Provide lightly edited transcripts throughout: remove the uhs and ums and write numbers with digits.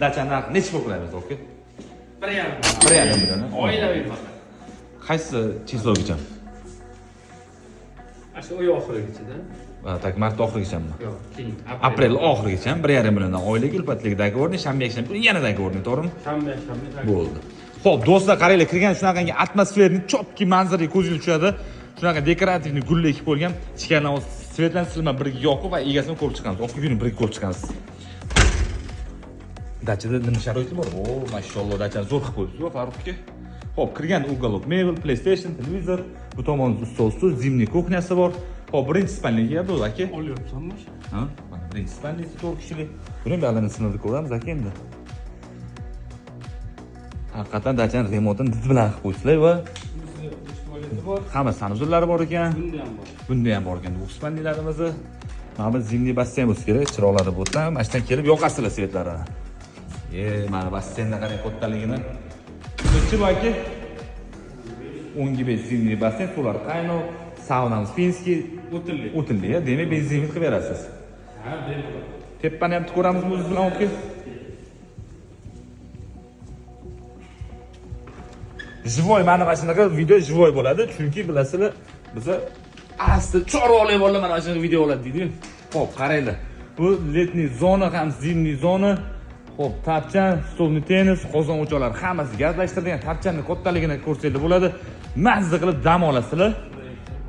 Dachani narxi nechi pul qilamiz, aka? 1,5. 1,5 million. Oilaviy faqat. Qaysi число gacha? Shu oy oxirigacha-da. Так, mart oxirigachami? Yo'q, keyin. Aprel oxirigacha 1,5 milliondan oylik ulfatlik договорный, shanba, yakshanba kuni yana договорный, to'g'rimi? Shanba, yakshanba. Bo'ldi. Xo'p, do'stlar, qaranglar, kirgan shunaqangi атмосферный, чёткий manzaraga ko'zingiz tushadi. Shunaqa декоративный gullar ekib qo'yilgan. Ichkaridan свет larni sizlar bilan birga yoqib va egasini ko'rib chiqamiz. Oqib yuring, birga ko'rib chiqamiz. Dachada nima sharoiti bor? O, mashalloh, dachani zo'r qilib qo'yibsiz, Farruh aka. Xo'p, kirgan уголок mebel, PlayStation, televizor, bu tomonda ustol stol, зимний кухня si bor. Xo'p, birinchi спальня ga bo'ldi, aka. Olyapsanmi? Ha, mana birinchi спальня si 4 kishilik. Buni buyoqlarni sinadi ko'ramiz aka endi. Haqiqatan dachani remontini did bilan qilib qo'yibsizlar va Tualeti bor. Hamma санузел lari bor ekan. Bunda ham bor. Bunda ham bor ekan двухспальный larimizni. Mana bu зимний basseyn bo'lsa kerak, chiroqlari bu yerdan. Mana shundan kelib yoqasizlar свет larini. E, mana basseynni qarang kattaligini. Nechi bu, aka? 10 ga 5 зимний basseyn, suvlar qaynoq, saunamiz финский, O'tinli. O'tinli, demak benzin qilib berasiz. Ha, bemalol. Tepani ham ko'ramizmi o'zingiz bilan olib kelib? Живой, mana shunaqa video живой bo'ladi, chunki bilasizlar, biza asli chorvoqli bolalar mana shunaqa video oladi deydi. Xo'p, qaranglar. Bu летний zona ham зимний zona. Xo'p, tapchan, stolni tennis, qozon o'choqlar hammasi gazlashtirilgan. Tapchanni kattaligini ko'rsanglar bo'ladi. Mazza qilib dam olasizlar.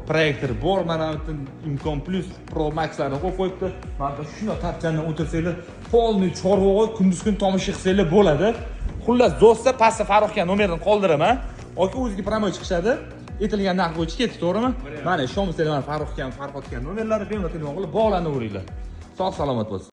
Proyektor bor, mana bu Imkon Plus Pro Maxlarni qo'yib qo'yibdi. Mana bu shundoq tapchandan o'tirsanglar, полный chorvog'i kunduz kun tomosha qilsanglar bo'ladi. Xullas, do'stlar, pastda Farruhga nomerini qoldiraman. Aka o'ziga прямой chiqishadi. Aytilgan narx bo'yicha ketdi, to'g'rimi? Mana ishonmasanglar, mana Farruhga ham, Farhodga ham nomerlari bemalol telefon qilib bog'lanaveringlar. Sog' salomat bo'lsin.